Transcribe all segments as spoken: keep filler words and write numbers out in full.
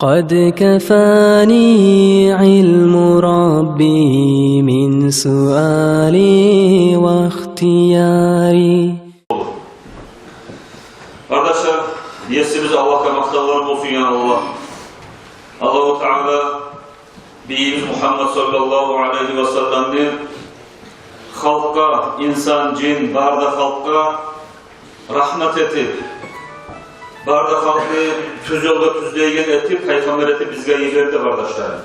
قد كفاني علم ربي من سؤالي واختياري. Къардашлар, Есибиз Аллагьгъа макътавлар болсун, я Аллагь. Аллагьу Таала бийибиз Мугьаммад саллаллагьу алайгьи ва салламны халкъгъа, инсан, жин, бары да халкъгъа рагьмат этип, бары да халкъны тюз ёлгъа тюзлейген этип, пайхаммар этип бизге йиберди, къардашлар.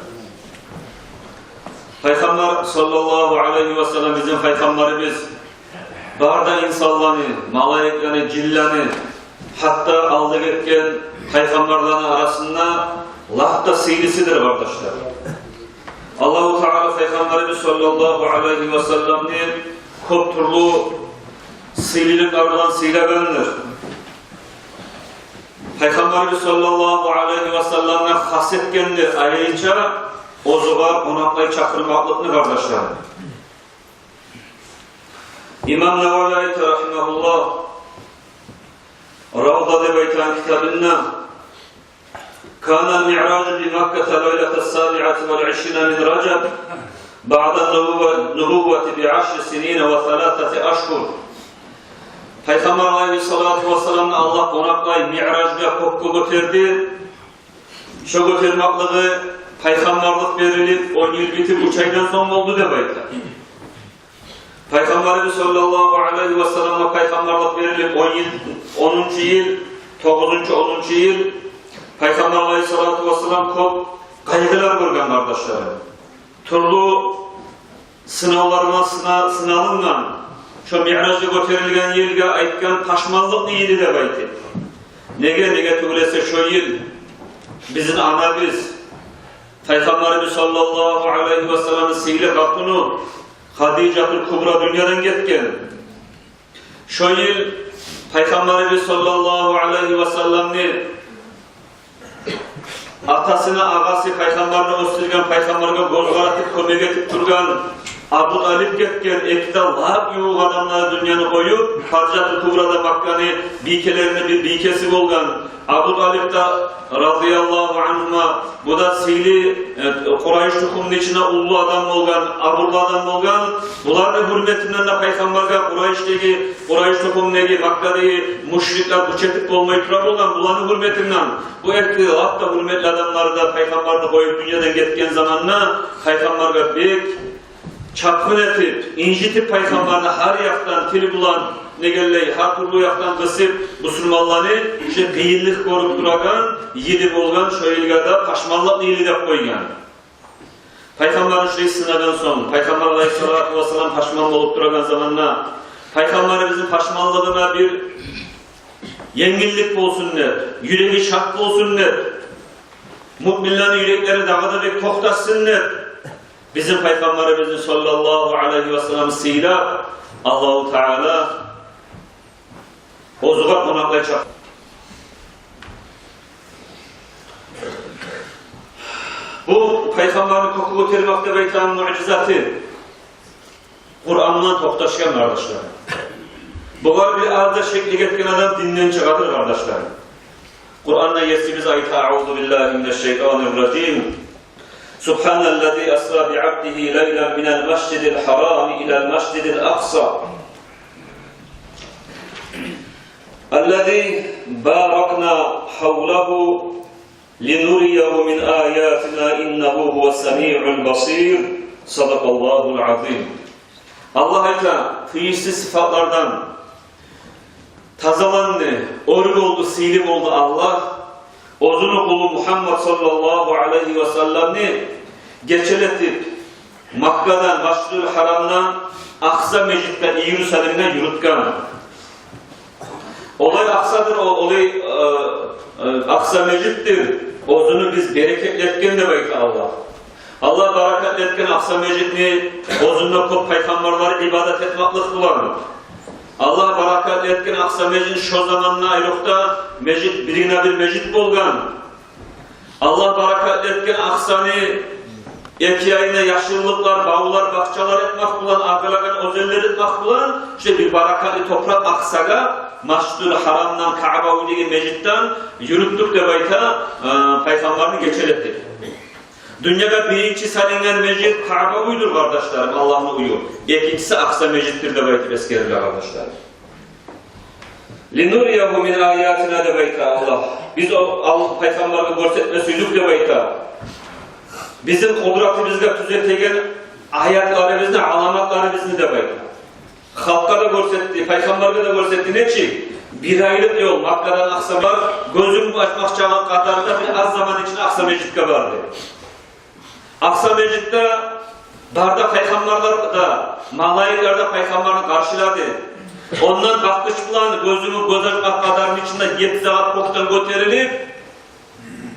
Пайхаммар саллаллагьу алайгьи ва саллам бизин пайхаммарыбыз, бары да инсанланы, малайиклени, жинлени, гьатта алда гетген пайхаммарланы арасында лап да сыйлысыдыр, къардашлар. Аллагьу Таала пайхаммарыбыз саллаллагьу алайгьи ва салламны кёп тюрлю сыйлылыкълар булан сыйлагъандыр. Пайхаммарыбыз саллаллагьу алайгьи ва салламны хас этгендир айрыча оьзюне къонакълай чакъырмакълыкъны, къардашлар. Имам Навави айта, рагьимагьуллагь, Равда деп айтагъан китабында: كان المعراج بمكة ليلة السابعة والعشرين من رجب بعد النبوة، النبوة بعشر سنين وثلاثة أشهر. Пайхаммар алайгьиссалату вассаламны Аллагь къонакълай Миъражгъа кёкге гётерди. Шо гётермакълыгъы пайхаммарлыкъ берилип он йыл битип уьч айдан сонг болду деп айта. Пайхаммарыбыз саллаллагьу алайгьи ва салламгъа пайхаммарлыкъ берилип он йыл, онунчу йыл, тогъузунчу, онунчу йыл, пайхаммар алайгьиссалату вассалам кёп къайгъылар гёрген, къардашларым. Тюрлю сынавлар булан сына-, сыналынгъан, шо Миъражгъа гётерилген йылгъа айтгъан пашманлыкъны йылы деп айтып. Неге, неге тюгюл эсе шо йыл бизин анабыз, Пайхаммарыбыз саллаллагьу алайгьи ва салламны сыйлы къатыны Хадижатул Кубра дюньядан гетген. Шо йыл Пайхаммарыбыз саллаллагьу алайгьи ва салламны атасыны агъасы, пайхаммарны оьсдюрген, пайхаммаргъа гёз къаратып, кёмек этип тургъан Абу Талип гетген, эки де лап ювукъ адамлар дюньяны къоюп, Хадижатул Кубра да Макканы бийкелерини бир бийкеси болгъан. Абу Талип да, разияллагьу ангьума, бу да сыйлы, э, Къурайыш тухумну ичинде уллу адам болгъан, абурлу адам болгъан. Буланы гьюрметинден де пайхаммаргъа Къурайышдагъы, Къурайыш тухумдагъы, Маккадагъы мушриклер гюч этип болмай тура болгъан, буланы гьюрметинден. Бу эки лап да гьюрметли адамлар да пайхаммарны къоюп дюньядан гетген заманда пайхаммаргъа бек чапгъын этип, инжитип пайхаммарны гьар якъдан тил булан, негенлей, гьар тюрлю якъдан къысып, бусурманланы шу къыйынлыкъ гёрюп турагъан йылы болгъан, шо йылгъа да пашманлыкъны йылы деп къойгъан. Пайхаммарны шулай сынагъан сонг, пайхаммар алайгьиссалату вассалам пашман болуп турагъан заманда, пайхаммарыбызны пашманлыгъына бир енгиллик болсун деп, юреги шат болсун деп, муъминлени юреклери дагъы да бек токъташсын деп, бизин пайхаммарыбызны саллаллагьу алайгьи ва саллам сыйлап, Аллагьу Таала оьзюне къонакълай чакъ-. Бу пайхаммарны кёкге гётермек деп айтагъан муъжизаты Къурандан токъташгъан, къардашлар. Булар бир аз да шеклик этген адам динден чыгъадыр, къардашлар. Къуранда Есибиз айта: أعوذ بالله من الشيطان الرجيم. سبحان الذي أسرى بعبده ليلا من المسجد الحرام إلى المسجد الأقصى الذي باركنا حوله لنريه من آياتنا إنه هو السميع البصير. صدق الله العظيم. Аллагь айта, тийишсиз сыфатлардан тазаланды, оьр болду, сыйлы болду Аллагь, оьзюню къулу Мугьаммад саллаллагьу алайгьи ва салламны гечелетип, Маккадан, Масжидул Гьарамдан Акъса межитге, Иерусалимге юрютген. Олай Акъсадыр, о-, олай, э, э, Акъса межитдир, оьзюню биз берекетли этген деп айта Аллагь. Аллагь баракатлы этген Акъса межитни, оьзюнде кёп пайхаммарлар ибадат этмеклик булан. Аллагь баракатлы этген Акъса межитни, шо заманда айрокъда межит, биргине бир межит болгъан. Аллагь баракатлы этген Акъсаны эки янына яшыллыкълар, бавлар, бакъчалар этмек булан, агъылагъан оьзенлер этмек булан, шо бир баракатлы топуракъ Акъсагъа Масжидул Гьарамдан, Каъба уьй деген межитден юрютдюк деп айта, э, Пайхаммарны гечелери. Дюньягъа биринчи салынгъан межит Каъба уьйдюр, къардашларым, Аллагьны уьюю. Экинчиси Акъса межитдир деп айтып эсгериле, къардашларым. «Линурияху мин аятина», деп айта Аллагь. Биз о, Ал-, Пайхаммаргъа гёрсетме сюйдюк деп айта. Бизин къудратыбызгъа тюзетеген аятларыбызны, аламатларыбызны деп айта. Халкъгъа да гёрсетди, Пайхаммаргъа да гёрсетди. Нечик? Бир айлыкъ ёл Маккадан Акъса бар, гёзюн ачмакъ чакъы къадарда бир аз заман ичинде Акъса межитге барды. Акъса межитде барды Пайхаммарлар да, малайиклер де Пайхаммарны къаршылады. Ондан къаркъыш булан гёзюн гёз ачмакъ къадарны ичинде етти сагьат кёкден гётерилип,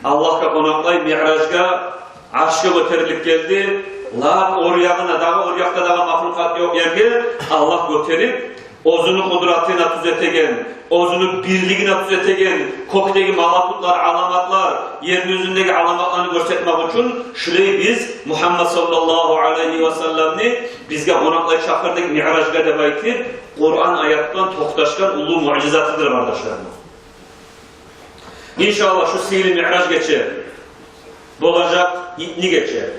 Аллагьгъа къонакълай миъражгъа, аршгъа гётерилип гелди. Лап оьр ягъына, дагъы оьр якъда дагъы махлукъат ёкъ ерге Аллагь гётерип, оьзюню къудратына тюзетеген, оьзюню бирлигине тюзетеген, кёкдеги малакутлар, аламатлар, ерни юзюндеги аламатланы гёрсетмек учун, шулай биз Мугьаммад саллаллагьу алайгьи ва салламны бизге къонакълай чакъырдыкъ миъражгъа деп айтып, Къуран аятдан токъташгъан уллу муъжизатыдыр, къардашларым. Иншааллагь, шу сыйлы миъраж гече болажакъ итни гече.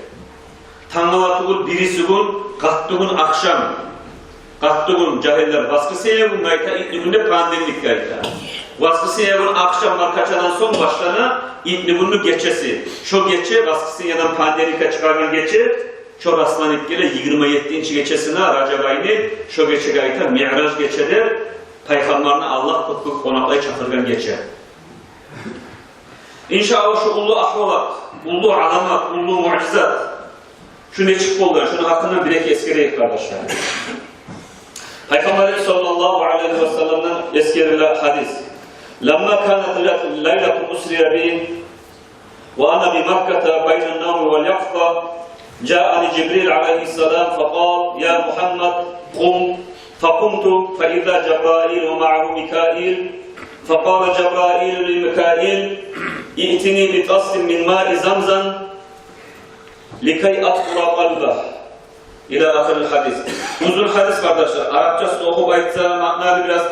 Тангала тюгюл, бириси гюн, къаттыгюн ахшам. Къаттыгюн жагьиллер воскресенье гюнге айта, итни гюн де понедельникге айта. Воскресенье гюн ахшам маркачадан сонг башлана итни гюнню гечеси. Шо гече, воскресеньеден понедельникге чыгъагъан гече, шо расланып геле йигирма еттинчи гечесине Ражаб айны, шо гечеге айта миъраж гече деп, Пайхаммарны Аллагь кёкге къонакълай чакъыргъан гече. Иншааллагь, шу уллу агьвалат, уллу аламат, уллу муъжизат шу нечик болгъан, шуну гьакъындан бир-эки эсгерейик, къардашлар. Пайхаммарыбыз саллаллагьу алайгьи ва салламдан эсгериле гьадис. «Ламма канат лайлатул усрия би ва ана би Макката байна ан-навми вал якъза, жаани Жибрил алайгьи салам факъал: я Мугьаммад, къум». Факъумту фаиза Жабраил ва маагьу Микаил. Факъала Жабраилу ли Микаил: иътини би тасин мин маи Замзам ликай атхура къалбагь. Ила ахирил гьадис. Узун гьадис, къардашлар. Арапчасын охуп айтса, маънасы бираз,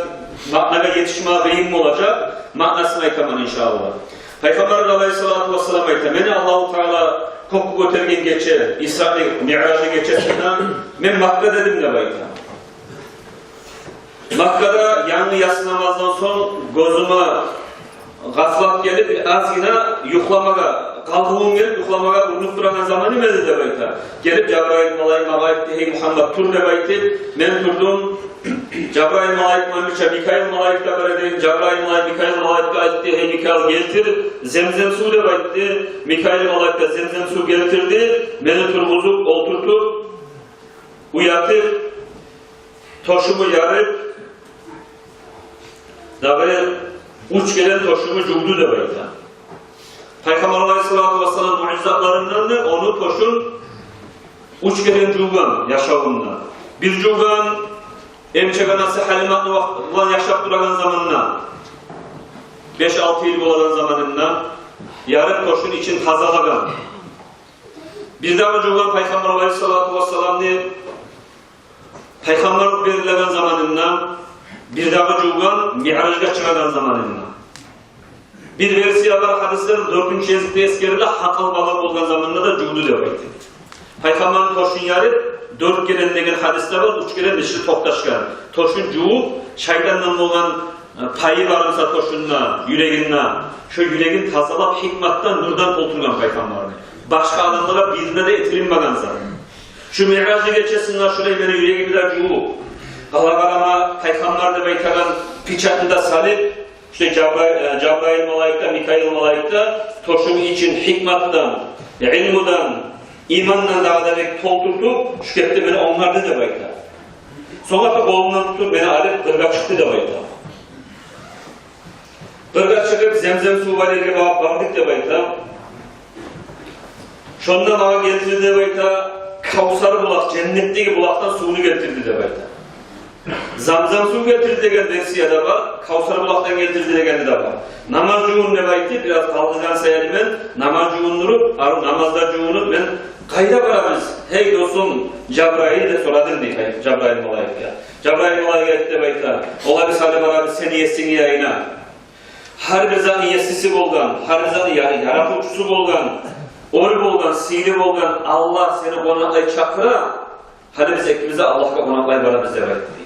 маънагъа етишме къыйын болажакъ. Маънасын айтаман, иншааллагь. Пайхаммар алайгьиссалату вассалам айта: «Мени Аллагьу Таала кёкге гётерген гече, Исраъны, Миъражны гечесинде мен Маккада эдим», — деп айта. Маккада янгы яссы намаздан сонг гёзюме гъафлат гелип, бир азгъына юхламагъа, къалгъывум гелип, юхламагъа урунуп турагъан заманым эди деп айта. Гелип Жабраил малайик магъа айтды: «Гьей Мугьаммад, тур», — деп айтды. Мен турдум. Жабраил малайик булан бирче Микаил малайик де бар эди. Жабраил малайик Микаил малайикге айтды: «Гьей Микаил, гелтир Земзем сув», — деп айтды. Микаил малайик де Земзем сув гелтирди. Мени тургъузуп, олтуртуп, уятып, тёшюмню ярып, дагъы уьч керен тёшюмню жувду деп айта. Пайхаммар алайгьиссалату вассалам муъжизатларындан да ону тёшюн уьч керен жувгъан яшавунда. Бир жувгъан эмчек анасы Гьалиматны вакъ-, булан яшап турагъан заманында, беш-алты йыл болагъан заманында, ярып тёшюн ичин тазалагъан. Бирдагъы жувгъан Пайхаммар алайгьиссалату вассаламны Пайхаммарлыкъ берилеген заманында, бирдагъы жувгъан Миъражгъа чыгъагъан заманында. Бир версия бар, гьадислер дёртюнчю гезикде эсгериле, гьакъыл бала болгъан заманында да жувду деп айта. Пайхаммарны тёшюн ярып, дёрт керен деген гьадис де бар, уьч керен иши токъташгъан. Тёшюн жувуп, шайтандан болгъан пайы бар буса тёшюнде, юрегинде, шо юрегин тазалап, гьикматдан, нурдан толтургъан Пайхаммарны. Башгъа адамлагъа бирине де этилинмеген зат. Шо Миъражны гечесинде шолай мени юрегимни де жувуп, къала-къарама Пайхаммар деп айтагъан печатны да салып, шо Жабра-, э, Жабраил малайик де, Микаил малайик де тёшюмню ичин гьикматдан, илмудан, имандан дагъы да бек толтуртуп, шо кепде мени онгарды деп айта. Сонг да къолумдан тутуп, мени алып къыргъа чыкъды деп айта. Къыргъа чыгъып, Земзем сув бар ерге багъып бардыкъ деп айта. Шонда магъа гелтирди деп айта, Кавсар булакъ, женнетдеги булакъдан сувну гелтирди деп айта. Замзам сув гелтирди деген версия да бар, Кавсар булакъдан гелтирди дегени де бар. Намаз жувун деп айтып, бираз къалгъыгъан саялы мен намаз жувундуруп, арив намазда жувунуп, мен «Къайда барабыз, гьей досум Жабрайыл?» – деп сорадым, дей, Жабрайыл малайикге. Жабрайыл малайик айтды деп айта: «Олай биз гьали барабыз сени есинг янына. Гьар бир затны есиси болгъан, гьар бир затны я-, яратывчусу болгъан, оьр болгъан, сыйлы болгъан Аллагь сени къонакълай чакъыра. Гьали биз экибиз де Аллагьгъа къонакълай барабыз», – деп айтды.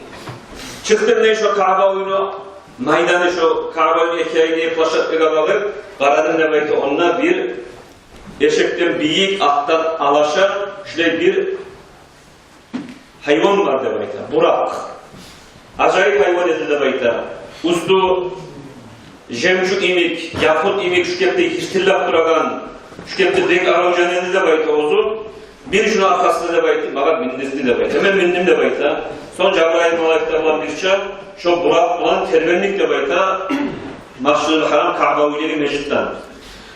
Чыкъдым, дей, шо Каъба уьйню майданы, шо Каъба уьйню эки янындагъы площадкагъа багъып къарадым деп айта. Онда бир эшекден бийик, атдан алаша, шулай бир гьайван бар деп айта, буракъ. Ажайып гьайван эди деп айта. Уьстю жемчуг йимик, якъут йимик, шу кепде йыртыллап турагъан, шу кепде бек арив жан эди деп айта оьзю. Мен шуну аркъасына деп айтып, магъа миндирди деп айта. Мен миндим деп айта. Сонг Жабрайыл малайик де булан бирче шо буракъ булан тербендик деп айта. Масжидул Гьарам, Каъба уьйдеги межитден.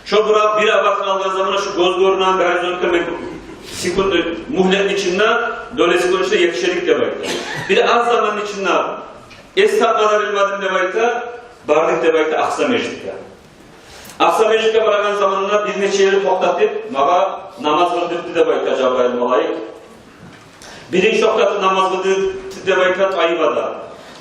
Шо буракъ бир абатны алгъан заманда, шо гёз гёрюнеген горизонтгъа мен секунд, мюгьлетни ичинде, доля секунд ичинде етишедик деп айта. Бир аз заманны ичинде эс тапма да билмедим деп айта, бардыкъ деп айта Акъса межитге. Акъса межитге барагъан заманында бир нече ерде токътатып, магъа намаз къылдыртды деп айта Жабрайыл малайик. Биринчи токътатып намаз къылдыртды деп айта Тайибада.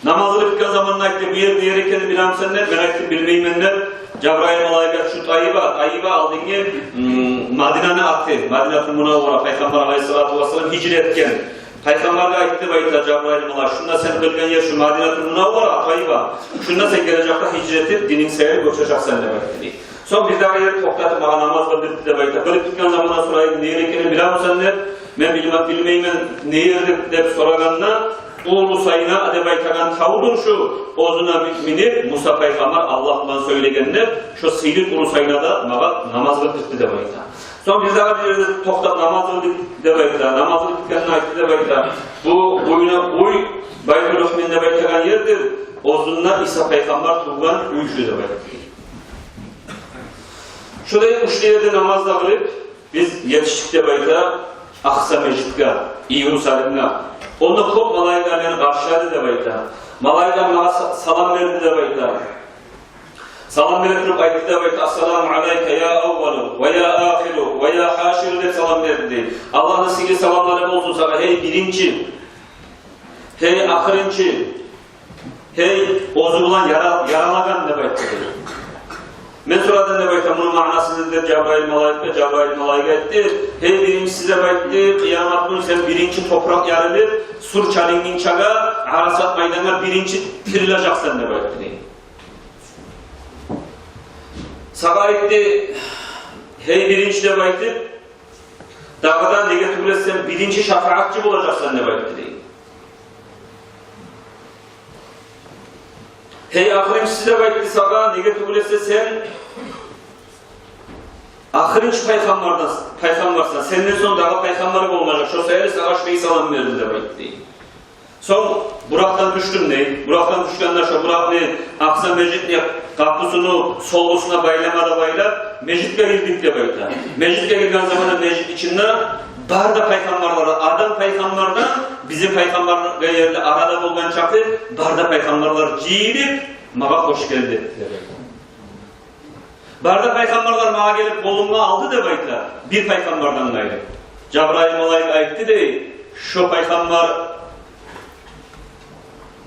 Намаз къылып битген заманында айтды: «Бу ер не ер экенин билемисен?» – деп. Мен айтдым: «Билмеймен», – деп. Жабрайыл малайик айтды: «Шу Тайиба, Тайиба алдынгы, м, Мадинаны аты, Мадинатул Мунаввара, Пайхаммар алайгьиссалату вассалам гьижра этген. Пайхаммаргъа айтды деп айта Жабрайыл малайик: шунда сен къылгъан ер шу Мадинатул Мунаввара, Тайиба. Шунда сен гележекде гьижра этип, дининг саялы гёчежексен», – деп айтды, дей. Сонг бирдагъы ерде токътатып, магъа намаз къылдыртды деп айта. Къылып битген заманда сорайдым: «Не ер экенин билемисен?» – деп. «Мен билме-, билмеймен, не ер», – деп, деп сорагъанда, Туру Сайна деп айтагъан тавдур шу, оьзюне минип, Муса пайхаммар Аллагь булан сёйлеген деп, шо сыйлы Туру Сайнада магъа намаз къылдыртды деп айта. Сонг бирдагъы бир ерде токътап намаз къылдыртды деп айта. Намаз къылып битгенде айтды деп айта: «Бу уьйню уьй Байтул Лухьмин деп айтагъан ердир, оьзюнде Иса пайхаммар тувгъан уьй шу», – деп айтды. Шолай уьч де ерде намаз да къылып, биз етишдик деп айта Акъса межитге, Иерусалимге. Онда кёп малайиклер мени къаршылады деп айта. Малайиклер магъа са-, салам берди деп айта. Салам бере туруп айтды деп айта: «Ассаламу алайка я аввалу ва я ахиру ва я гьаширу», – деп салам берди, дей. «Аллагьны сыйлы саламлары болсун сагъа, гьей биринчи, гьей ахырынчы, гьей оьзю булан яра-, яралагъан», – деп айтды, дей. Мен сорадым деп айта: «Муну маънасы не?» – деп Жабрайыл малайикге. Жабрайыл малайик айтды: «Гьей биринчиси, – деп айтды, – къыямат гюн сен биринчи топуракъ ярылып, сур чалынгъынчагъа, Арасат майдангъа биринчи тирилежексен», – деп айтды, дей. Сагъа айтды: «Гьей биринчи», – деп айтып, «дагъы да, неге тюгюл эсе, сен биринчи шафаатчы болажакъсан», – деп айтды, дей. «Гьей ахырынчысы», – деп айтды, «сагъа, неге тюгюл эсе, сен ахырынчы пайхаммардан, пайхаммарсан, сенден сонг дагъы пайхаммар болмажакъ, шо саялы сагъа шулай салам бердим», – деп айтды, дей. Сонг буракъдан тюшдюм, дей. Буракъдан тюшгенде, шо буракъны Акъса межитни къапусуну солгъусуна байлама да байлап, межитге гирдик деп айта. Межитге гирген заманда межит ичинде бары да пайхаммарлар, Адам пайхаммардан бизин пайхаммаргъа ерли арада болгъан чакъы, бары да пайхаммарлар жыйылып, магъа хош гелди деп айта. Бары да пайхаммарлар магъа гелип, къолумгъа алды деп айта, бир пайхаммардан къайры. Жабрайыл малайик айтды, дей: «Шо пайхаммар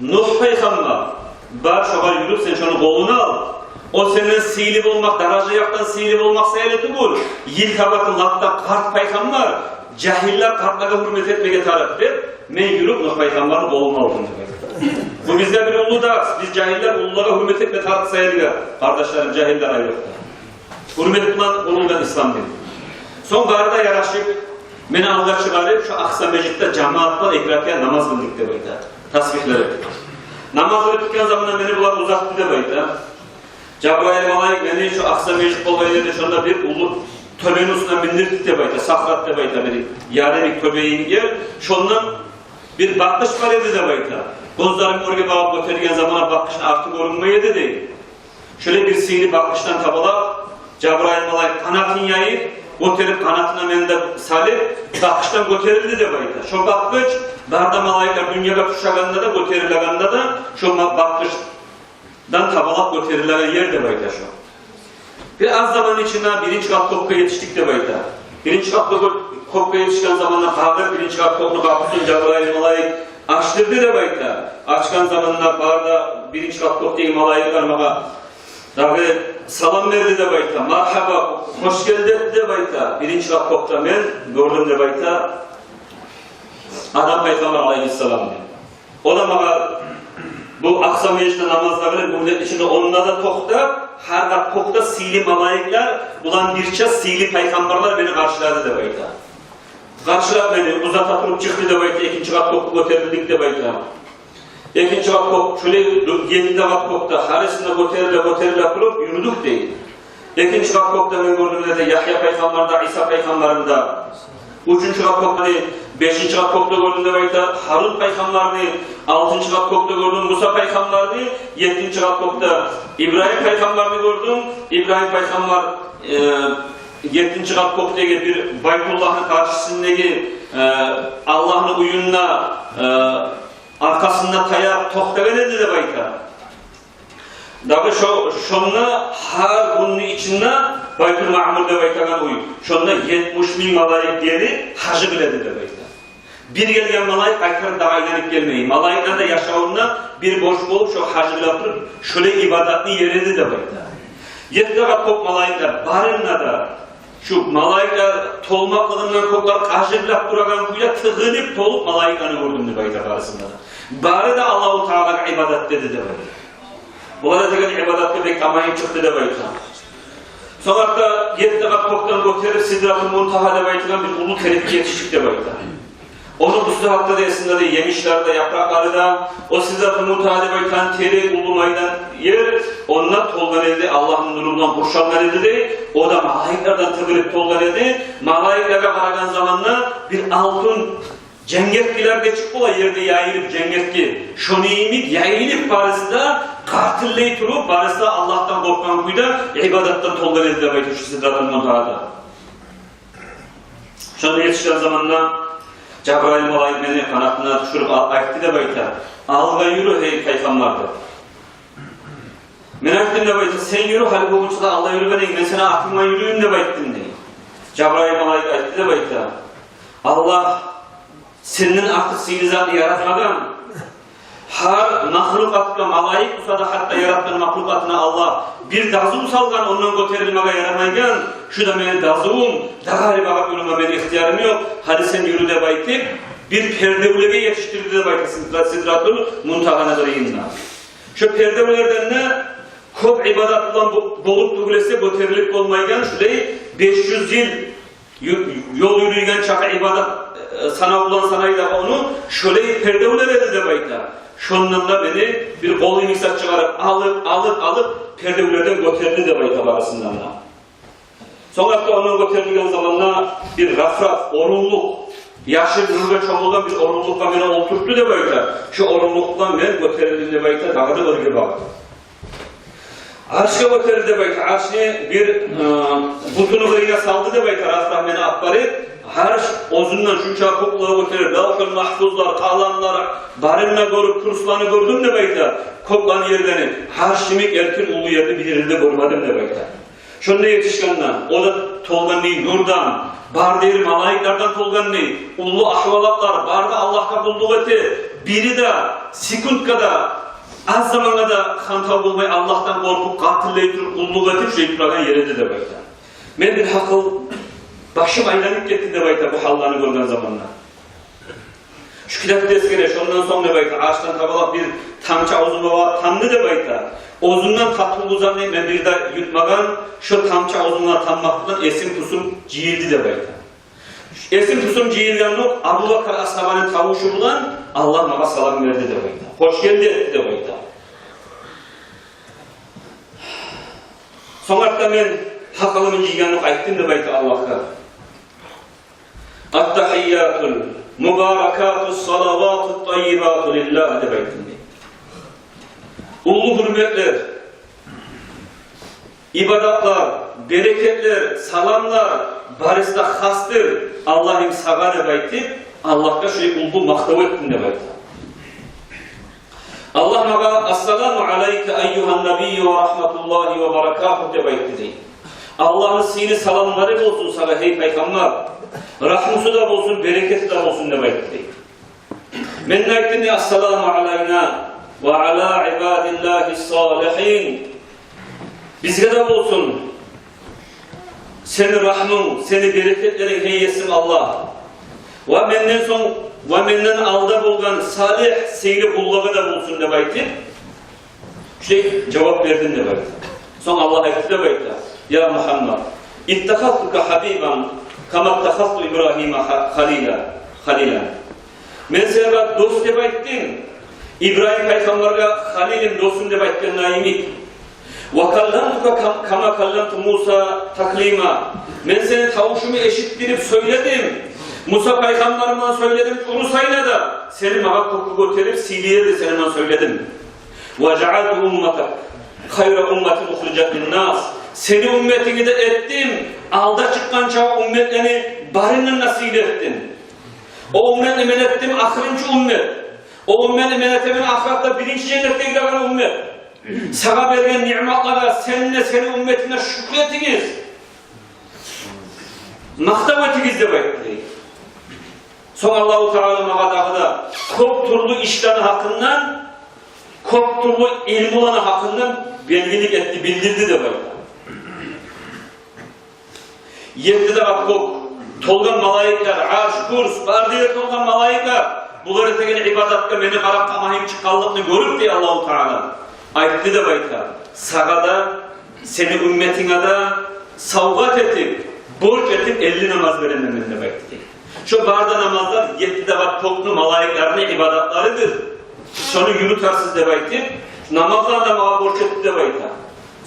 Нугь пайхаммар, бар, шогъар юрюп, сен шону къолуна ал. О сенден сыйлы болмакъ, даража якъдан сыйлы болмакъ саялы тюгюл, йыл табакъ лап да къарт пайхаммар, жагьиллер къартлагъа гьюрмет этмеге тарыкъ», – деп, мен юрюп Нугь пайхаммарны къолуна алдым деп айта. Бу бизге бир уллу дарс, биз жагьиллер уллулагъа гьюрмет этме тарыкъ саялы, къардашларым, жагьиллер айрокъда. Гьюрмет булан къурулгъан ислам дин. Сонг бары да ярашып, мени алгъа чыгъарып, шо Акъса межитде жамаат булан эки ракаат намаз къылдыкъ деп айта. Тасбигьлер этип. Намаз къылып битген заманда мени булар узатды деп айта. Жабрайыл малайик мени шо Акъса межит болгъан ерде, шонда бир уллу тёбени уьстюне миндирди деп айта. Сахрат деп айта бир, ярымлыкъ тёбе ер. Шондан бир бакъгъыч бар эди деп айта. Гёзлерим оьрге багъып гётерген заманда бакъгъычны арты гёрюнмей эди, дей. Шолай бир сыйлы бакъгъычдан табалап, Жабрайыл малайик къанатын яйып, гётерип, къанатына мени де салып, бакъгъычдан гётерилди деп айта. Шо бакъгъыч бары да малайиклер дюньягъа тюшегенде де, гётерилегенде де, шо ма-, бакъгъычдан табалап гётерилеген ер деп айта шо. Бир аз заманны ичинде биринчи къат кёкге етишдик деп айта. Биринчи къат кёк-, Кёкге етишген заманда дагъы биринчи къат кёкню къапусун Жабрайыл малайик ачдырды деп айта. Ачгъан заманда бары да биринчи къат кёкдеги малайиклер магъа дагъы салам берди деп айта. Маргьаба, хош гелди деп айта. Биринчи къат кёкде мен гёрдюм деп айта Адам пайхаммар алайгьиссаламны. О да магъа бу акъса межитде намаз да къылып, бу межитни ичинде онда да токътап, гьар къат кёкде сыйлы малайиклер булан бирче сыйлы пайхаммарлар мени къаршылады деп айта. Къаршылап мени, узата туруп чыкъды деп айта, экинчи къат кёкге гётерилдик деп айта. Экинчи къат кёк, шолай етти де къат кёкде, гьарисинде гётериле, гётериле туруп юрюдюк дей. Экинчи къат кёкде мен гёрдюм деп айта Ягья пайхаммарны да, Иса пайхаммарны да. Уьчюнчю къат кёкде, бешинчи къат кёкде гёрдюм деп айта Гьарун пайхаммарны, алтынчы къат кёкде гёрдюм Муса пайхаммарны, еттинчи къат кёкде Ибрагьим пайхаммарны гёрдюм. Ибрагьим пайхаммар, э, еттинчи къат кёкдеги бир Байтуллагьны къаршысындагъы, э, Аллагьны уьюнде, э, аркъасына таянып токътагъан эди деп айта. Дагъы шо, шонда гьар гюнню ичинде Байтул Маъмур деп айтагъан уьй, шонда етмиш минг малайик гелип гьажы къыла эди деп айта. Бир гелген малайик къайтарып дагъы айланып гелмей. Малайиклер де яшавунда бир борч болуп, шо гьажы къыла туруп, шолай ибадатны ери эди деп айта. Етти къат кёк малайиклер барына да, шу малайиклер толмакълыгъындан кёклер къажырлап турагъан кюйде тыгъылып толуп малайиклени гёрдюм деп айта барысында да. Бары да Аллагьу Таалагъа ибадат эте эди деп айта. Булар этеген ибадатгъа бек амайып чыкъды деп айта. Сонг артда етти къат кёкден гётерип Сидратул Мунтагьа деп айтагъан бир уллу терекге етишдик деп айта. Ону уьстю гьакъда да эсинде де, емишлери де, япыракълары да, о Сидратул Мунтагьа деп айтагъан терек уллу майдан ер, онда толгъан эди, Аллагьны нуру булан къуршалгъан эди дей. О да малайиклерден тыгъылып толгъан эди. Малайиклеге къарагъан заманда бир алтын женгерткилер де чыкъ бола ерде яйылып, женгертки. Шону йимик яйылып барысы да, къартыллай туруп барысы да Аллагьдан къоркъгъан кюйде ибадатдан толгъан эди деп айта шу Сидратул Мунтагьада. Шонда етишген заманда Жабрайыл малайик мени къанатына тюшюрюп а-, айтды деп айта: «Алгъа юрю, гьей пайхаммар», — деп. Мен айтдым деп айта: «Сен юрю, гьали болгъунча да алда юрюген эдинг, мен сени артынгдан юрюйюм», — деп айтдым дей. Жабрайыл малайик айтды деп айта: «Аллагь сенден артыкъ сыйлы затны яратмагъан. Гьар махлукъатгъа, малайик буса да, гьатта яратгъан махлукъатына Аллагь бир дазу салгъан, ондан гётерилмеге ярамайгъан. Шу да мени дазувум, дагъы ари багъып юрюме мени ихтиярым ёкъ. Гьали сен юрю», — деп айтып, бир пердевлеге етишдирди деп айта Сидра-, Сидратул Мунтагьаны къырыйында. Шо пердевлерден де кёп ибадат булан бо-, болуп тюгюл эсе гётерилип болмайгъан, шулай беш юз йыл ю-, ёл юрюйген чакъы ибадат, э, санав булан санай да ону, шолай пердевлер эди деп айта. Шондан да мени бир къол йимик зат чыгъарып, алып, алып, алып, пердевлерден гётерди деп айта барысындан да. Сонг артда ондан гётерилген заманда бир рафраф, орунлукъ, яшыл нургъа чомулгъан бир орунлукъгъа мени олтуртду деп айта. Шо орунлукъдан мен гётерилдим деп айта, дагъы да бирге багъып. Аршгъа гётерди деп айта. Аршны бир, э, бутуну къырыйына салды деп айта, рафраф мени алып барып. Арш оьзюнден шунча кёклеге гётерилип, Лавхул Магьфузлар, къаламлар, барын да гёрюп, курсланы гёрдюм деп айта. Кёклени ерлени, арш йимик эркин уллу ерни бир ерде гёрмедим деп айта. Шонда етишгенде, о да толгъан дей нурдан, бары да ер малайиклерден толгъан дей, уллу агьвалатлар, бары да Аллагьгъа къуллукъ эте, бири де секундгъа да, аз замангъа да хантав болмай, Аллагьдан къоркъуп, къатиллей туруп, къуллукъ этип, шулай турагъан ер эди деп айта. Мен бир гьакъыл, башым айланып гетди деп айта бу гьалланы гёрген заманда. Шу китапда эсгере, шондан сонг деп айта, аршдан табалакъ бир тамчы авзума барып тамды деп айта. Оьзюнден татывлу затны мен бир де ютмагъан, шо тамчы авзума таммакъдан эсим-гьюшюм жыйылды деп айта. Эсим-гьюшюм жыйылгъанда Абубакар асгьабаны тавушу булан Аллагь магъа салам берди деп айта. Хош гелди этди деп айта. Сонг артда мен гьакъылымны жыйгъанлыкъ айтдым деп айта Аллагьгъа. «Аттагьиятул мубаракатус салаватут таййибату лиллагь», — деп айтдым дей. Уллу гьюрметлер, ибадатлар, берекетлер, саламлар барысы да хасдыр, Аллагьым, сагъа деп айтып, Аллагьгъа шулай уллу макътав этдим деп айта. Аллагь магъа: «Ассаламу алайка айюгьан набийю ва рагьматуллагьи ва баракатугь», — деп айтды дей. Аллагьны сыйлы саламлары болсун сагъа, гьей пайхаммар. Рагьмусу да болсун, берекети де болсун деп айтды дей. Мен де айтдым дей: «Ассаламу алайна ва ала ибадиллагьи салигьин». Бизге де болсун сени рагьмунг, сени берекетлеринг, гьей Есим Аллагь. Ва менден сонг, ва менден алда болгъан салигь, сыйлы къуллагъа да болсун деп айтып, шулай жавап бердим деп айта. Сонг Аллагь айтды деп айта: «Я Мухаммад, иттахазтука хабибан кама иттахазту Ибрагьима ха-, халила, халила». Мен сагъа дос деп айтдым, Ибрагьим пайхаммаргъа халилим, досум деп айтгъан йимик. «Ва калламтука кам-, кама калламту Муса таклима». Мен сени тавушунгну эшитдирип сёйледим. Муса пайхаммар булан сёйледим, урусайна да. Сени магъа кёкге гётерип, сыйлы ерде сени булан сёйледим. «Ва жаалту умматака хайра умматин ухрижат линнас». Сени умметингни де этдим алда чыкъгъан чакъы умметлени барындан да сыйлы этдим. О умметни мен этдим ахырынчы уммет. О умметни мен этемен ахыратда биринчи женнетге гиреген уммет. Сагъа берген ниъматлагъа сен де, сени умметинг де шюкюр этигиз, макътав этигиз деп айтды. Сонг Аллагьу Таала магъа дагъы да кёп тюрлю ишлени гьакъындан, кёп тюрлю илмуланы гьакъындан белгилик этди, билдирди деп айта. Етти де къат кёк толгъан малайиклер, арш, курс, бары да ер толгъан малайиклер, булар этеген ибадатгъа мени къарап тамагьым чыкъгъанлыкъны гёрюп дей Аллагьу Таала, айтды деп айта: «Сагъа да, сени умметинге де савгъат этип, борч этип элли намаз беремен мен», – деп айтды дей. Шо бары да намазлар етти де къат кёкню малайиклерини ибадатларыдыр. Шону юрютерсиз деп айтып, намазланы да магъа борч этди деп айта.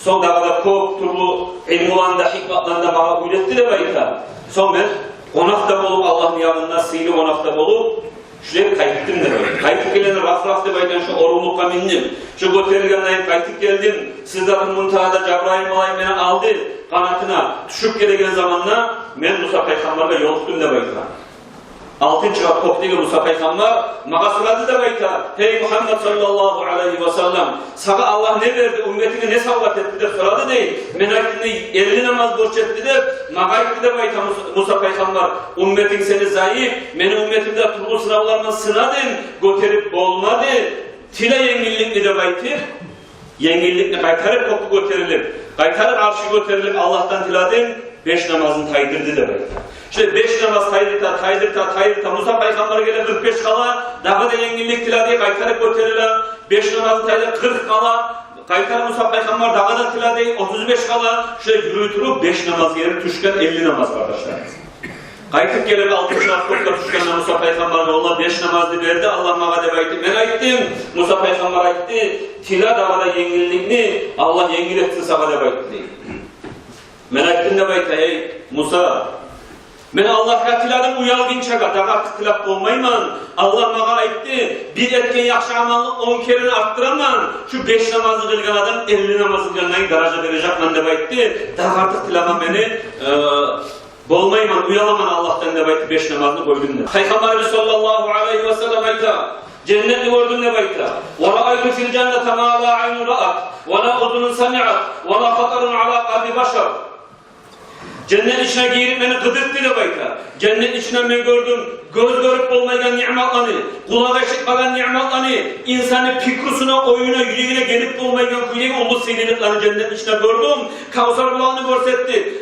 Сонг дагъы да кёп тюрлю илмуланы да, гьикматланы да магъа уьйретди деп айта. Сонг мен къонакъ да болуп, Аллагьны янында сыйлы къонакъ да болуп, шулай къайтдым деп айта. Къайтып гелгенде раф-раф деп айтагъан шо орунлукъгъа миндим. Шо гётерилгенден къайтып гелдим. Сидратул Мунтагьада Жабрайыл малайик мени алды къанатына. Тюшюп гелеген заманда мен Муса пайхаммаргъа ёлукъдум деп айта. Алтынчы къат кёкдеги Муса пайхаммар магъа сорады деп айта: «Гьей Мухаммад саллаллагьу алайгьи ва саллам, сагъа Аллагь не берди, умметинге не савгъат этди?» – деп сорады дей. Мен айтдым дей: «Элли намаз борч этди», – деп. Магъа айтды деп айта Муса, Муса пайхаммар: «Умметинг сени зайып, мени умметимни де тюрлю сынавлар булан сынадынг, гётерип болмады. Тиле енгилликни», – деп айтып, енгилликни къайтарып кёкге гётерилип, къайтарып аршгъа гётерилип, Аллагьдан тиледим, беш намазны тайдырды деп айта. Шо беш намаз тайдырта, тайдырта, тайдырта, Муса пайхаммар геле, къыркъ беш къала, дагъы да енгиллик тиледи, къайтарып гётериле, беш намазны тайдырта, къыркъ къала, къайтарып Муса пайхаммар дагъы да тиледи, отуз беш къала, шо юрюй туруп беш намаз гелип тюшген, элли намаз, къардашлар. Къайтып гелип, алтынчы къат кёкге тюшгенде Муса пайхаммаргъа Аллагь беш намазны берди Аллагь магъа деп айтып, мен айтдым. Муса пайхаммар айтды: «Тиле дагъы да енгилликни, Аллагь енгил этсин сагъа», – деп айтды дей. Мен айтдым деп айта: «Эй Муса, мен Аллагьгъа тиледим уялгъынчагъа, дагъы артыкъ тилеп болмайман. Аллагь магъа айтды: бир этген яхшы амалны он керен артдыраман. Шу беш намазны къылгъан адам элли намаз къылгъандан даража бережекмен деп айтды. Дагъы артыкъ тилеме мени, э, болмайман, уяламан Аллагьдан», – деп айтып, беш намазны къойдум деп. Пайхаммарыбыз саллаллагьу алайгьи ва саллам айта: «Женнетни гёрдюм», – деп айта. «Ва раайту фил жаннати ма ла айнун раат, ва ла узунун самиат, ва ла хатара ала къалби башар». Женнет ичине гирип мени къыдыртды деп айта. Женнет ичинде мен гёрдюм гёз гёрюп болмайгъан ниъматланы, къулакъ эшитмеген ниъматланы, инсанны пикрусуна, оюна, юрегине гелип болмайгъан кюйдеги уллу сыйлылыкъланы женнет ичинде гёрдюм. Кавсар булагъын гёрсетди.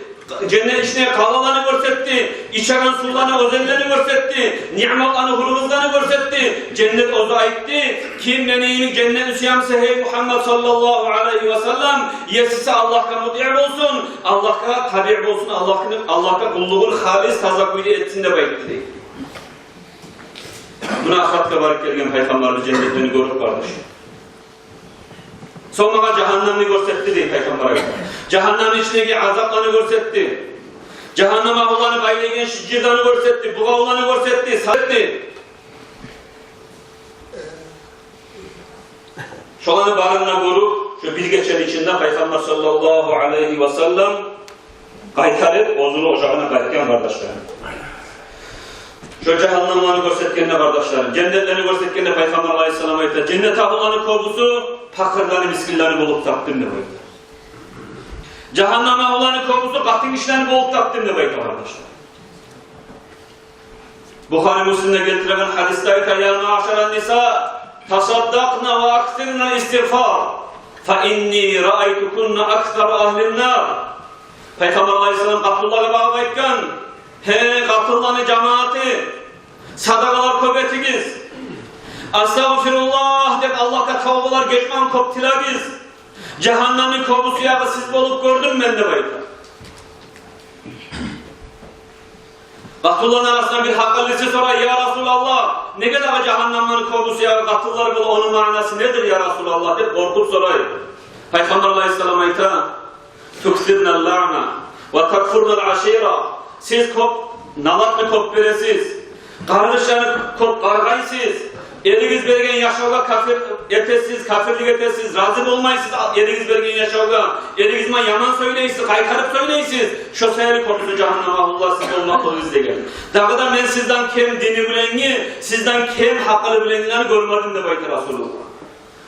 Женнет ичинде къалаланы гёрсетди, ичеген сувланы, оьзенлени гёрсетди, ниъматланы, гьюрюланы гёрсетди. Женнет оьзю айтды: «Ким мени йимик женнетни сюе буса, гьей Мухаммад саллаллагьу алайгьи ва саллам, есиси Аллагьгъа мутиъ болсун, Аллагьгъа табиъ болсун, Аллагьгъа, Аллагьгъа къуллугъун халис, таза кюйде этсин», – деп айтды дей. Муна ахыратгъа барып гелген пайхаммарыбыз женнетлени гёрюп, къардаш. Сонг магъа жагьаннемни гёрсетди дей пайхаммар айта. Жагьаннемни ичиндеги азапланы гёрсетди. Жагьаннем агьлуланы байлайгъан шынжырланы гёрсетди, бугъавланы гёрсетди, сатди. Шоланы барын да гёрюп, шо бир гечени ичинде пайхаммар саллаллагьу алайгьи ва саллам къайтарып оьзюню ожагъына къайтгъан, къардашлар. Шо жагьаннемлени гёрсетгенде, къардашлар, женнетлени гёрсетгенде пайхаммар алайгьиссалам айта: «Женнет агьлуланы кёбюсю пакъырланы, мискинлени болуп тапдым», – деп айта. Жагьаннам агьлуланы кёбюсю къатынгишилени болуп тапдым деп айта, къардашлар. Бухари, Муслимде гелтирген гьадисде айта: «Я маъшаран ниса, тасаддакъна ва аксирна истигъфар, фа инни раайтукунна аксара агьлин нар». Пайхаммар алайгьиссалам къатынлагъа багъып айтгъан: «Гьей, къатынланы жамияты, садагъалар кёп этигиз. Астагъфируллагь деп Аллагьгъа тавбалар, гечман кёп тилегиз. Жагьаннамны кёбюсю ягъы сиз болуп гёрдюм мен», — деп айта. Къатынланы арасындан бир гьакъыллысы сорай: «Я Расулаллагь, неге дагъы жагьаннамланы кёбюсю ягъы къатынлар бола, ону маънасы недир, я Расулаллагь?» — деп къоркъуп сорай. Пайхаммар алайгьиссалам айта: «Туксирна ллаъна ва такфурна лашира». Сиз кёп налатны кёп бересиз, къаргъышланы кёп къаргъайсыз, эригиз берген яшавгъа капир этесиз, капирлик этесиз, рази болмайсыз эригиз берген яшавгъа, эригиз булан яман сёйлейсиз, къайтарып сёйлейсиз. Шо саялы кёбюсю жагьаннам агьлулар сиз болмакълыгъыгъыз деген. Дагъы да мен сизден кем дини булангъы, сизден кем гьакъылы булангъыланы гёрмедим деп айта Расулуллагь.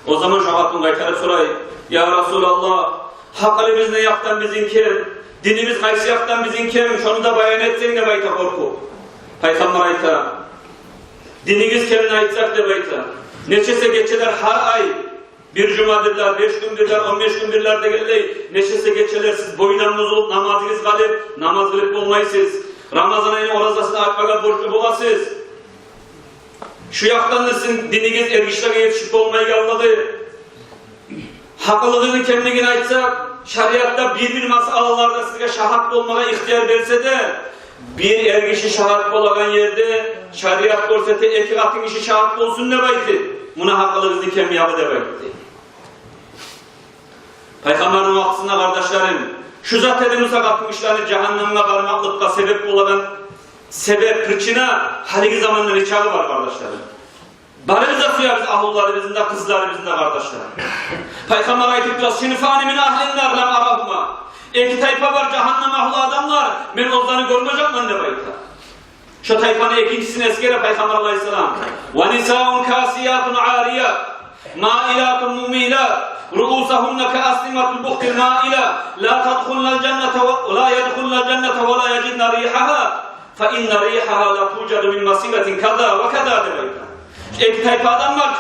О заман шо къатын къайтарып сорай: «Я Расулаллагь, гьакъылыбыз не якъдан бизин кем, динибиз къайсы якъдан бизин кем, шону да баян этсенг», — деп айта къоркъуп. Пайхаммар айта: «Динигиз кемин айтсакъ, — деп айта, — нечесе гечелер гьар ай, бир жумадырлар, беш гюндюрлер, он беш гюндюрлер дегенлей, нечесе гечелер сиз бойдан бузулуп, намазыгъыз къалып, намаз къылып болмайсыз. Рамазан айны оразасын ачмагъа борчлу боласыз. Шу якъдан да сизин динигиз эргишилеге етишип болмайгъанлыгъы, гьакъылыгъызны кемлигин айтсакъ, шариатда бир-бир масъалаларда сизге шагьат болмагъа ихтияр берсе де, бир эргиши шагьат болагъан ерде шариат гёрсете, эки къатынгиши шагьат болсун деп айтды. Муна гьакъылыгъызны кем ягъы», — деп айтды. Пайхаммарны вакътисинде, къардашларым, шу зат эди буса къатынгишилени жагьаннамгъа бармакълыкъгъа себеп болагъан себеп, причина, гьалиги заманда нечакъы бар, къардашларым. Барыбыз да сюебиз агьлуларыбызны да, къызларыбызны да, къардашлар. Пайхаммар айтып тура: «Синфани мин агьлин нар лам арагьума». Эки тайпа бар жагьаннам агьлу адамлар, мен оьзлени гёрмежекмен деп айта. Шо тайпаны экинчисин эсгере Пайхаммар алайгьиссалам: «Ва нисаун касиятун арият, маилатун мумилат, руусугьунна ка асниматил бухтил маила, ла тадхулнал жанната ва, ла ядхулнал жанната ва ла яжидна ригьагьа, фа инна ригьагьа ла тужаду мин масиратин каза ва каза», — деп айта. Эки тайпа адам бар,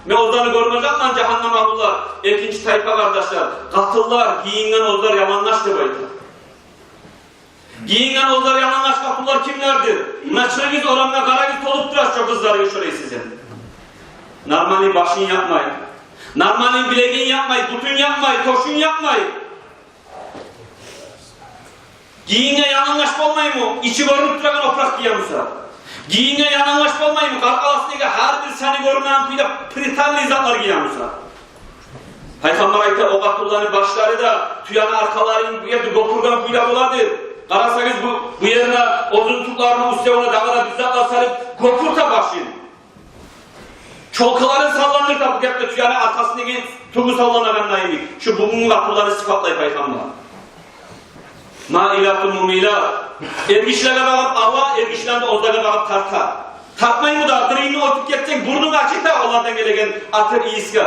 мен оьзлени гёрмежекмен, жагьаннам агьлулар. Экинчи тайпа, къардашлар, къатынлар, гийинген оьзлер ялангач деп айта. Гийинген оьзлер ялангач къатынлар кимлердир? Муна чыгъыгъыз орамгъа, къарагъыз, толуп тура шо къызларыгъыз, шолай сизин. Нормальный башын япмай, нормальный билегин япмай, бутун япмай, тёшюн япмай. Гийинген ялангач болмаймы? Ичи гёрюнюп турагъан опуракъ гие буса. Гийинген ялангач болмаймы? Къаркъарасындагъы гьар бир саны гёрюнеген кюйде приталенный затлар гие буса. Пайхаммар айта: «О къатынланы башлары да тюени аркъаларын бу ерде гёпюрген кюйде болады. Къарасагъыз, бу, бу ерине, оьзюню тюклерини уьстевюне дагъы да бир затлар салып, гёпюрте башын. Чёлкаларын салландырта, бу гепде тюени аркъасындагъы тюгю салланагъан йимик». Шу бугюнгю къатынланы сыпатлай Пайхаммар. Маилатун мумилат. Эргишилеге багъып ала, эргишилени де оьзлеге багъып тарта. Тартмаймы да, дырыйны оьтюп гетсенг, бурнунг ачыта олардан гелеген атыр ийисге.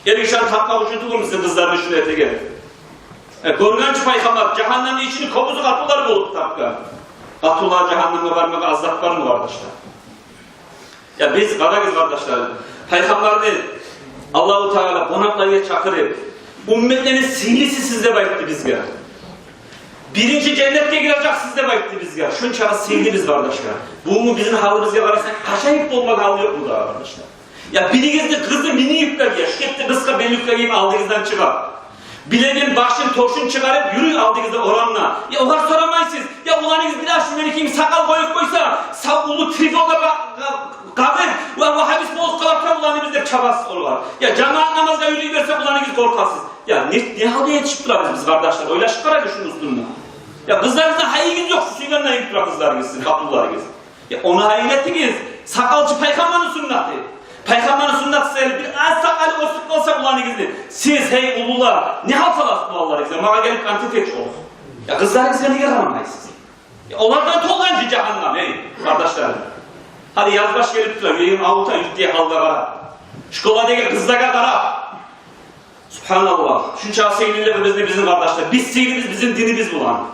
Эргишилени тартмакъ учун тюгюлмю сиз къызланы шуну этеген? Э, гёргенчи Пайхаммар, жагьаннамны ичини кёбюсю къатынлар болуп тапгъан. Къатынлар жагьаннамгъа бармагъа аз зат бармы, къардашлар? Я биз, къарагъыз, къардашлар, Пайхаммарны Аллагьу Таала къонакълагъа чакъырып, умметлени сыйлысы сиз деп айтды бизге. Биринчи женнетге гирежексиз деп айтды бизге. Шунчакъы сыйлы биз, къардашлар. Бугюн бизин гьалыбызгъа къарасанг, ажайып болмагъа гьал ёкъму дагъы, къардашлар? Я биригизни къызы мини юбка гие, шу гетди къысгъа бел юбка гийип алдыгъыздан чыгъа. Билегин, башын, тёшюн чыгъарып юрюй алдыгъызда орамда. Я огъар сорамайсыз. Я уланыгъыз бираз шу меники йимик сакъал къоюп къойса, сав уллу тревога ба-, къа-, къабып, ва вагьабист болуп къала тура уланыгъыз деп чабасыз огъар. Я жамаат намазгъа юрюй берсе, уланыгъыз къоркъасыз. Я не, не гьалгъа етишип турабыз биз, къардашлар? Ойлашып къарагъыз шуну уьстюнде. Я къызларыгъыздан гьайыгъыз ёкъ, сюйгенде юрюп тура къызларыгъыз сизин, къатынларыгъыз. Я ону гьайын этигиз. Сакъалчы Пайхаммарны суннаты. Пайхаммарны суннаты сизин бираз сакъалы оьсюп къалса уланыгъызны, сиз, гьей уллулар, не гьал саласыз уланларыгъызгъа? Магъа гелип къантет этип болур. Я къызларыгъызгъа неге къарамайсыз? Я олардан толгъан чы жагьаннам, гьей къардашларым. Гьали язбаш гелип тура, юрегим авурта, юртдагъы гьалгъа къарап, школадагъы къызлагъа къарап. Субгьаналлагь. Шунча сыйлылыгъы бизин, бизин, къардашлар. Биз сыйлыбыз бизин динибиз булан.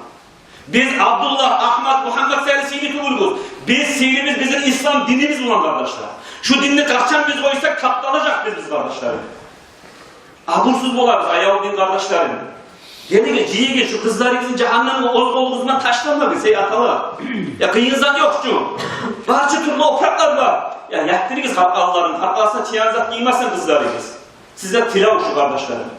Биз Абдуллагь, Агьмат, Мугьаммат саялы сыйлы тюгюлбюз. Биз сыйлыбыз бизин ислам динибиз булан, къардашлар. Шу динни къачан биз къойсакъ, тапталажакъбыз биз, къардашлар. Абурсуз болабыз, аявлу дин къардашларым. Гелигиз, жыйыгъыз, шу къызларыгъызны жагьаннемге оьз къолугъуз булан ташламагъыз, гьей аталар. Я, къыйын зат ёкъ чу. Барча тюрлю опуракълар бар. Я, яптырыгъыз халкъ алларын, халкъ алсына тиеген зат гиймесин къызларыгъыз. Сизге тилев шу, къардашларым.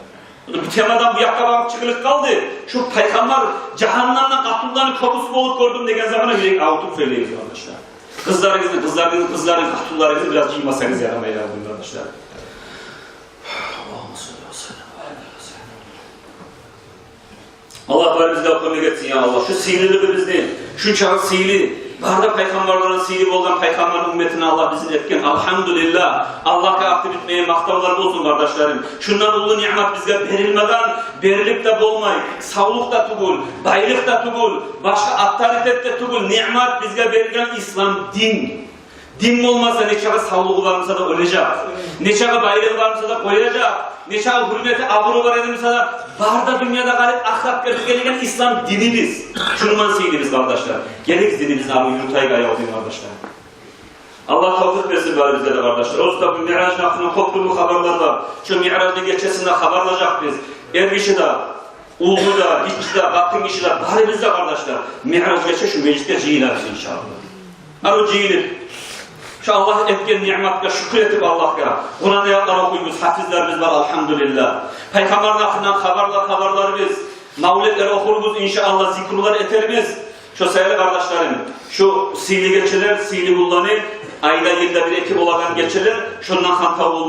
Бу темадан бу якъгъа багъып чыгъылып къалды. Шу пайхаммар жагьаннемден къатынланы кёбюсю болуп гёрдюм деген заманда юрек авуртуп сёйлейбиз, къардашлар. Къызларыгъызны, къызларыгъызны, къызларыгъызны, къатынларыгъызны бираз жыймасагъыз ярамай, къардашлар. Аллагь барыбызгъа кёмек этсин, я Аллагь. Шу сыйлылыгъы бизин, шунчакъы сыйлы, бары да пайхаммарлардан сыйлы болгъан пайхаммарны умметинден Аллагь бизин этген. Альгьамдулиллагь. Аллагьгъа акъты битмейген макътавлар болсун, къардашларым. Шундан уллу ниъмат бизге берилмеген, берилип де болмай. Савлукъ да тюгюл, байлыкъ да тюгюл, башгъа авторитет де тюгюл. Ниъмат бизге берилген ислам дин. Дин болмаса, нечакъы савлугъу бар буса да оьлежек. Нечакъы байлыгъы бар буса да къояжакъ. Нечакъы гьюрмети, абуру бар эди буса да, бары да дюньяда къалып, ахыратгъа бирге гелеген ислам динибиз. Шуну булан сыйлыбыз, къардашлар. Гелигиз, динибизни алып юрютейик, аявлу дин къардашлар. Аллагь тавфикъ берсин барыбызгъа да, къардашлар. Озокъда, бу Миъражны гьакъында кёп тюрлю хабарлар бар. Шу Миъражны гечесинде хабарлажакъбыз. Эр гиши де, уллу да, гиччи де, къатын гиши де, барыбыз да, къардашлар, Миъраж гече шу межитге жыйылабыз, иншааллагь. Арив жыйылып, шу Аллагь этген ниъматгъа шюкюр этип Аллагьгъа, Къуран аятлар охуйбуз, гьафизлерибиз бар, альгьамдулиллагь. Пайхаммарны гьакъындан хабарлар, хабарларыбыз, мавлетлер охурбуз, иншааллагь, зикрулар этербиз. Шо саялы, къардашларым, шу сыйлы гечелер, сыйлы гюнлени, айда, йылда бир-эки болагъан гечелер, шондан хантав болма